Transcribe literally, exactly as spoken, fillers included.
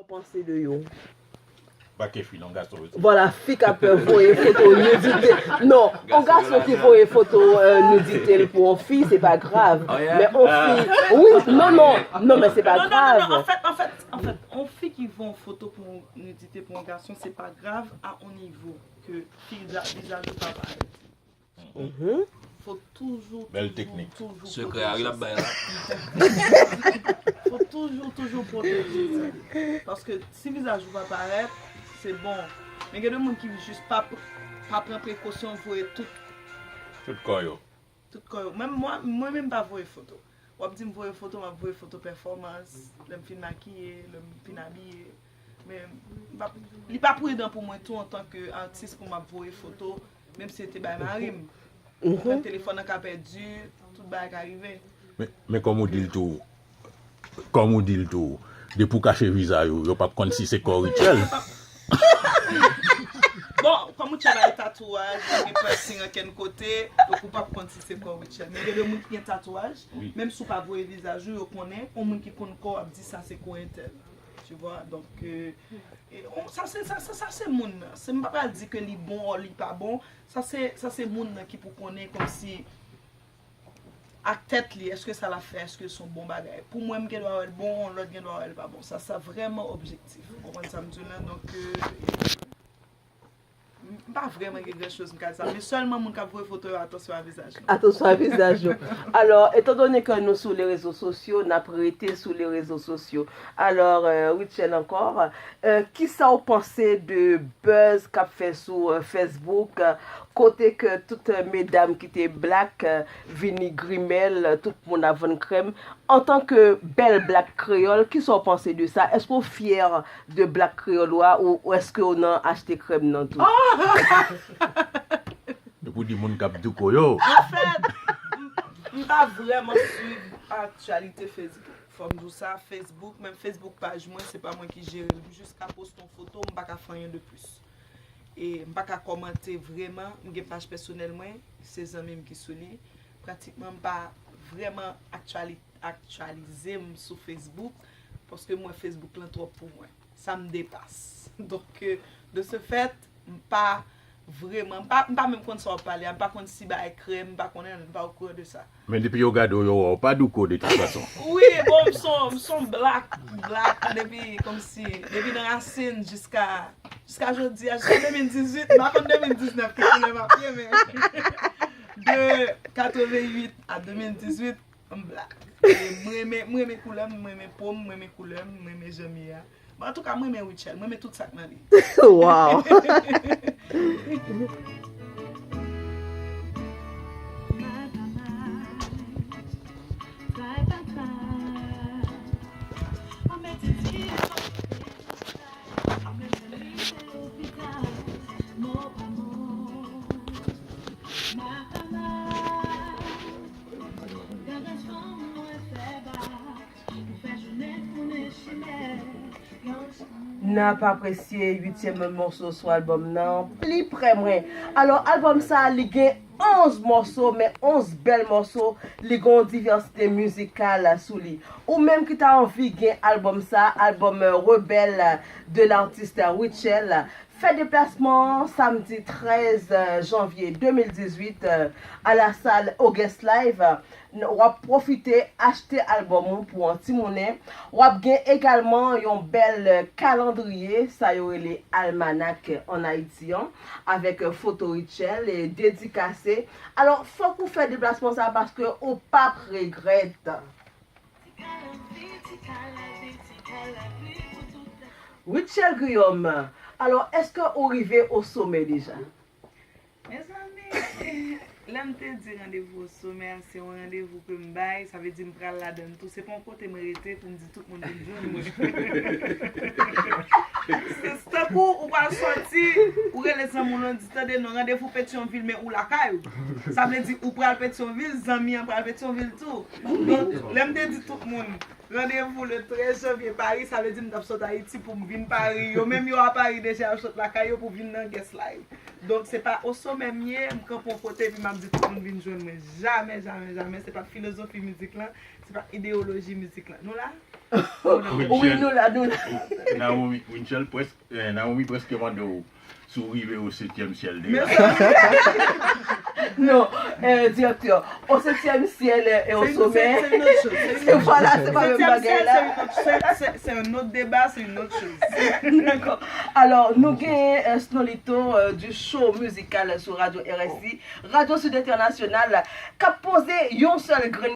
Panse de yo. Pa ke fi non, gason yo. Vwala, fi k ap voye foto nidite. Non, yon gason ki voye foto euh, nidite l pou yon fi, se pa grav. Men yon fi, wi, non, non, non, men se pa Non, non, non, non, grav. Anfèt, anfèt, anfèt, yon fi ki voye yon foto pou nidite pou yon gason, se pa grav a yon nivo ke fi vizaj ou pa parèt. Mhm. Fò toujou, Bèl toujou, teknik. Toujou Sekrè a wi l ap bay la. Fò toujou, toujou pwoteje li. Paske si vizaj ou pa parèt, se bon. Men gen de moun ki jis pa, pa pran prekosyon, voye tout, Tout kò yo. Tout kò yo. Menm mwen, mwen menm pa voye foto. W ap di m voye foto, m ap voye foto pèfòmans, lè m fin makiye, lè m fin abiye. Men m pa- li pa pridan pou mwen tou antanke atis pou m ap voye foto, menm si se te bay mari m. Pran telefòn nan ka pèdi, tout bagay ka rive. Men, men kòm ou di l tou, kòm ou di l tou, depi w kache vizaj ou, yo p ap konn si se kò Rutshelle. Bon, kòm ou tchè bay tatouaj, gen piercing ankenn kote, donk ou p ap konn si se kò Rutshelle. Men gen de moun ki gen tatouaj, menm si w pa voye vizaj ou, yo konnen, yon moun ki konn kò w ap di sa se kò entèl. Tu vois, donk euh, e, on- sa se sa, sa, sa se moun nan. Se m pa pral di ke li bon ou li pa bon. Sa se sa se moun nan ki pou konnen kòmsi ak tèt li, èske sa l ap fè, èske se yon bon bagay. Pou mwen, m gen dwa wè l bon, lòt gen dwa wè l pa bon. Sa sa vrèman objektif. Ou konprann sa m di w la? Donk euh, m pa vrèman gen gran choz m ka di sa. Men sèlman moun k ap voye foto yo, atansyon a vizaj nou. Atansyon a vizaj yo. Alò, etandone ke nou sou le rezo sosyo, n ap rete sou le rezo sosyo. Alò, euh, Rutshelle ankò, euh, kisa w panse de buzz k ap fè sou euh, Facebook, euh, kote ke tout euh, medam ki te black euh, vini grimèl, tout moun ap vann krèm. Antanke bèl black kreyòl, kisa w panse de sa? Èske w fyè de black kreyòl ou a ou, ou èske w nan achte krèm nan tou? Epi w di moun k ap douko yo. Anfèt, m- m pa vrèman swiv aktyalite Facebook. Fò m di w sa, Facebook, menm Facebook paj mwen, se pa mwen ki jere l. M jis ka poste yon foto, m pa ka fè anyen de plis. E m pa ka kòmante vrèman. M gen paj pèsonèl mwen, se zanmi m ki sou li. Pratikman, m pa vrèman aktyali- aktyalize m sou Facebook, paske m wè Facebook lan twòp pou mwen. Sa m depas. Donk, euh, de ce fait, m pa vrèman, m pa, m pa menm konn sa w ap pale a, m pa konn si bagay krèm, m pa konnen, m pa okouran de sa. Men depi yo gade w, yo wè w pa douko de tout fason. Wi, bon, m son, m son black, black, depi, kòmsi, depi nan rasin jiska, jiska jodi a, jiska de mil dizuit, m pa konn de mil diznèf ki koulè m ap ye, men de katrevenuit a de mil dizuit, m black. E m renmen, m renmen koulè m, m renmen po m, m renmen koulè m, m renmen jan m ye a. Bon, antouka, m renmen Rutshelle, m renmen tout sa k nan li. Wow! N ap apresye uityèm mòso sou albòm nan, Pli Prè Mwen. Alò, albòm sa a, li gen onz mòso, men onz bèl mòso, li gen yon divèsite mizikal sou li. Ou menm ki ta anvi gen albòm sa, albòm Rebelle de l'artiste Rutshelle, fè deplasman an samdi trèz janvye de mil dizuit a la sal August Live. W ap pwofite achte albòm ou pou yon ti monnen. W ap gen egalman yon bèl kalandriye, sa yo rele almanak ann Ayiti an, avèk foto Rutshelle e dedikase. Alò, fòk ou fè deplasman sa paske ou p ap regrèt. Rutshelle Guillaume, alò, èske ou rive o somè deja? Mezanmi, lè m te di randevou o somè a, se yon randevou ke m bay, sa vle di m pral ladan l tou. Se pa yon kote mwen rete pou m di tout moun vin jwenn mwen. Se tankou ou pral sòti, ou rele zanmi w lan, di tande non, randevou Petyonvil, men ou lakay ou. Sa vle di ou pral Petyonvil, zanmi an pral Petyonvil tou. Donk, lè m te di tout moun, Randevou le trèz janvye Paris, sa vle di m t ap sot Ayiti pou m vin Paris. Yo menm yo a Paris deja, y ap sot lakay yo pou vin nan Guest Live. Donk se pa o somè m ye, m kanpe yon kote epi m ap di tout moun vin jwenn mwen. Jamè, jamè, jamè. Se pa filozofi mizik lan, se pa ideyoloji mizik lan. Nou la? Wi, nou la, nou la. Naomi, Winchell prèske, eh, Naomi prèske mande w si w rive o setyèm syèl deja. Mezanmi, Non, euh, direktè, o setyèm syèl e o se somè. se- se yon lòt choz. Se Se vwala, se pa menm Setyèm bagay syèl, la. se yon lòt- se- se- se yon lòt deba, se yon lòt choz. Dakò. Alò, nou genyen euh, Snolito euh, du show musical sou Radio R S I, Radio Sud International, k ap poze yon sèl grenn